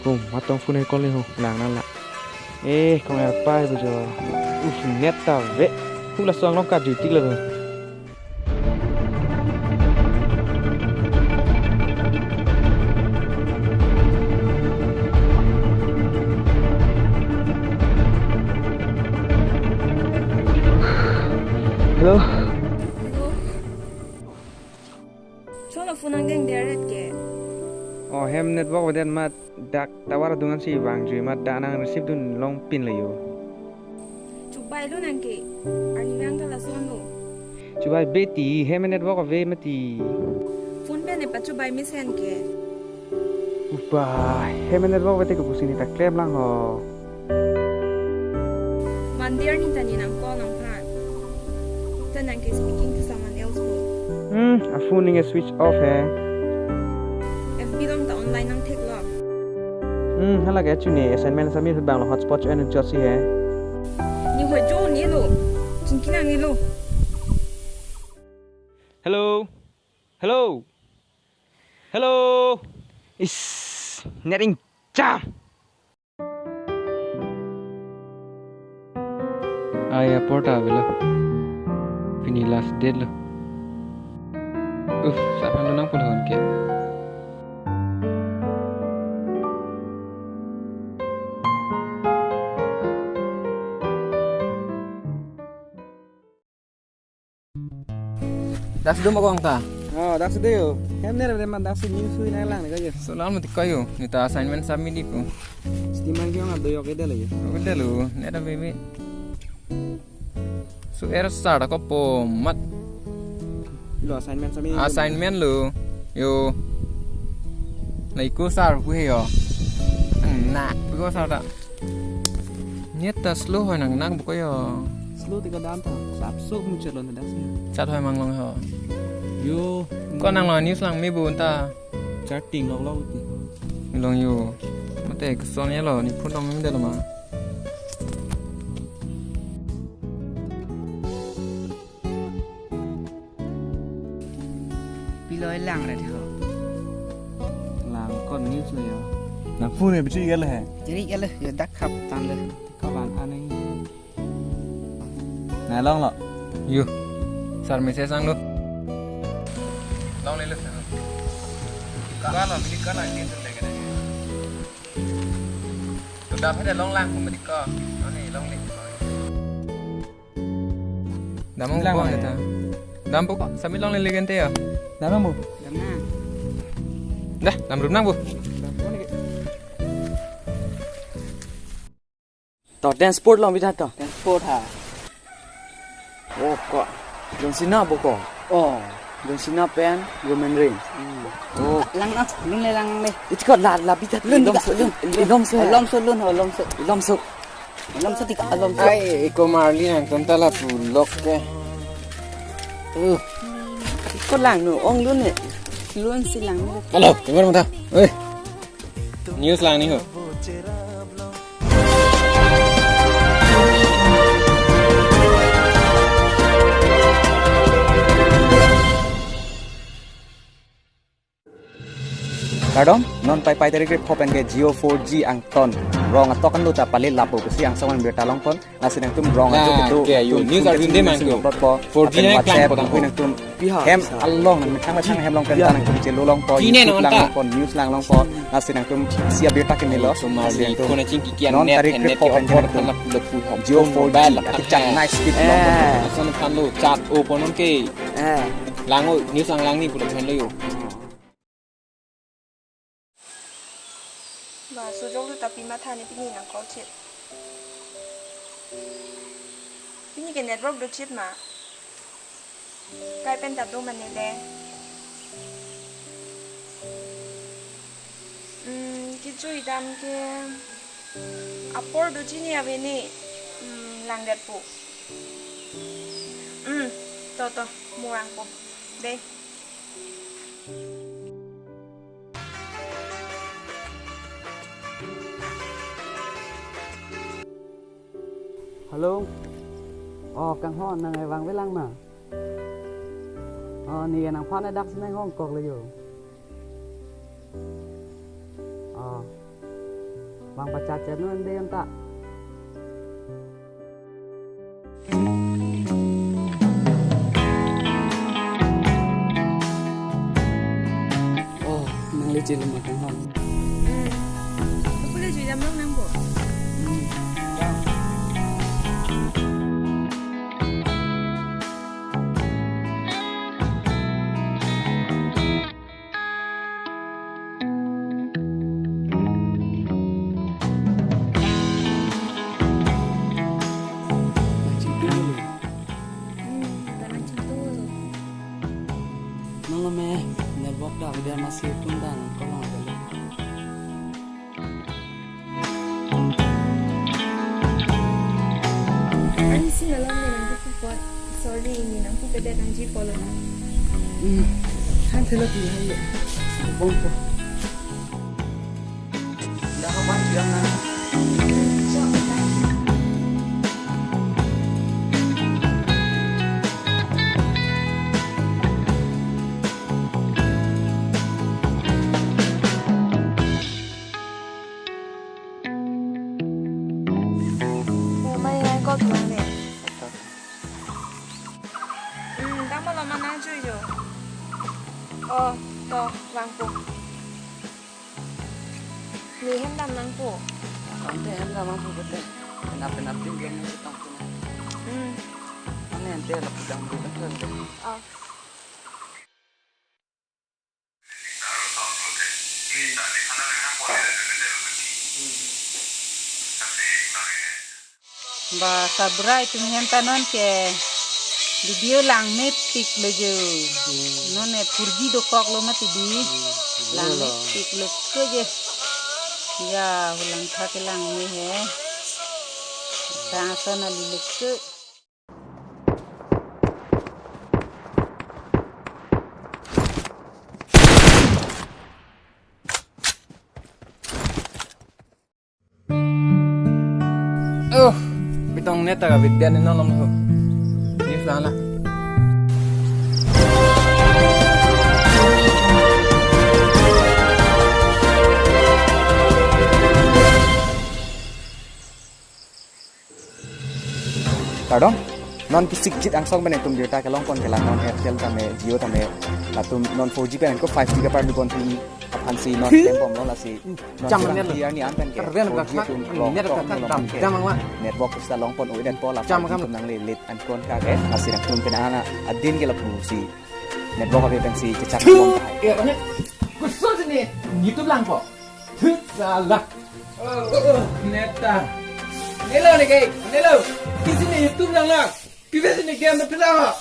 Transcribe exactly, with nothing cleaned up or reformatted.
Oh, matong phone call ni ho, lang nang la. Eh, kong er pai bo jo. Uh, net ta ave. Hu laso anglong kajui tik lo. Hello. Hello. Cholo phone angdeng deret ke. Oh, hem network avedet amat dak tower adung ansi vangjui amat dak nang receive dun longpin le yo. Chubai lo nang ke. Arni vang ta lason lo. Chubai beti hem network ave mati. Phone pen e pachubai mesen ke. Upa, hem network ave te ke pusi ne ta klem lang ho. Mandir ni ta ne nang call nangphan. Ta nang ke speaking to someone else phone. Hmm, a phone ne switch off he. F B along ta online nang thek lo. Hmm, hala ke chune assignment submit hut bang lo hotspot cho-en chot si he. Ne ho jo ne lo. Chingki nangne lo. Hello. Hello. Hello. Is, net ing cham. Ai, apor ta avelo. Pini last date lo. Uff, sar aphan lo nang pulhon ke. Dak si do ma kong ta? Oh, dak si do yo. Hem ner re man dak si news hui nang lang ne ko yo. So lang mati ko yo. Ne ta assignment submit di ko. Stiman ke ong ado yok ida lo yo. Ida lo, ne ta bebe. So er sar ko po mat. Lo assignment submit. Assignment lo. Yo. Lai ko sar ku he yo. Nak ko sar ta. Net ta slow hoi nang nang buko yo. Slow tika dam ta. Sap so muchot lo na dak si. Chat hoi mang long ho. Yo. Ko nang lo news lang me bu ta. Chatting lok lok ti. Long yo. Mate keson ye lo ni phone tong me de lo ma. Piloi lang ret ho. Lang kon news lo yo. Na phone e bichi gel he. Jadi gel yo dak khap tan le. Kawan aneng. Na long lo. Yo. Sar message ang lo. Long le lo. Ka lo bili ka na ni sun le ka na. To da phe long lang ko mati ko. Ani long le. Dam ang lang ko mana ta. Dam po ko, sambil long lele gente ya. Dam ang bu. Dam na. Dah, dam rum nang bu. Dam po ni ke. To dance sport long bidah to. Dance sport ha. Oh ko. John Cena bu ko. Oh. John Cena pen Roman Reigns. Hmm. Oh. Lang na, lun le lang le. Iti ko la la bidah. Lun ilom bidah, so lun. Ilom so. Ilom so lun ho, ilom so. Ilom so. Alom so tik, alom so. Ai, iko marli nang tum ta lapu lok ke. Uh. Ko lang nu, ong lun ne. Lun si lang nu. Halo, tumor mata. Oi. News lang ni ho. Kardom, non Paipai tarik krepho pen ke Jio four G angton rong atok anlo ta pale lapu pusi angsong an birta longpon, lasi nangtum rong ajo na, kedo ke ayu, tum news tum arjun kedo de nangtum mangko. Upload po, four G lapen na WhatsApp klang nangtum, nangtum, piha, hem piha. Along nang methang methang hem long pen piha. Ta nangtum chelo longpo, Kine YouTube nang langpon, news lang longpo, lasi nangtum isi abirta keme lo, so lasi marli nangtum phone chingki kian non net, tarik net krepho ke pen ke opor nangtum thanlap lepu hom Jio phone four G mobile lap akechang thanlap. Nice speed eh. Longpon. Lason thanlo chat o ponon ke. Eh. Lango news lang lang ni pulo henlo yo. Ba, sojok lu tapi matha ni pini nang call chit. Pini ke network do chit ma. Kai pen ta do mane le. Hmm, kejui dam ke apor do chini ave ni. Hmm, langdet po. Hmm, to to, murang po. Dei. Hello. Oh, kanghon nang e vangve lang ma? Oh, ne ke nangphan e dak si nanghong kok le yo. Oh. Bang pachat channel ande anta. Oh, nangli chili makan hon. Hmm. Aku le jujam long nang bo. Hmm. Ya. Hmm, tanang chintu. Nang lo me, network dak dia masih pun dan kolong ada lo. Ani sing alam ni nangji po. Sorry, ni nangpu pedet nangji polo na. Hmm. Han thelo ti han le. Bom po. Dah kapan bilang na? Oh, mai ngai kok lang ne. Hmm, tang malo mana juijo. Oh, to, vangpo. Ni hem dam nangpo. Ante hem dam nangpo bete. Penap penap din dia ni tang tu. Hmm. Ane ante lapu dam dam kan. Oh. Ba sabrai tum hem ta non ke video langmepik lo jo. Hmm. Non e four G dokok lo mati di. Hmm. Langmepik lo ke je. Ya, hulang tha ke langme he. Tang ason ali lo ke. Oh, bitong net ta ka bit dia ni nolong ho. Ni sana. Kardom, non kisik jit angsong pen etum jirta kelong pon ke la non Airtel tame, Jio tame, latum non four G pen ko five G ke parlu pon pi aphan si non tem bom lo lasi. Non Cham jang net lo. Clear ni an pen ke Karen four G ka atum ni lo net tok ka ni lo dam ke. Dam angwa. Network sita long pon oi dan pol Cham aphan kam. Atum nang le lit an kon ka ke lasi nang tum pen ana adin ke lapu si network ave pen si chechak bom. Eh, ne. Kusol sini YouTube lang po. Thu, salah. Oh, oh, oh, neta. Nelo ne ke, nelo. Kisi ne YouTube lang lang. Kisi ne game tu lang.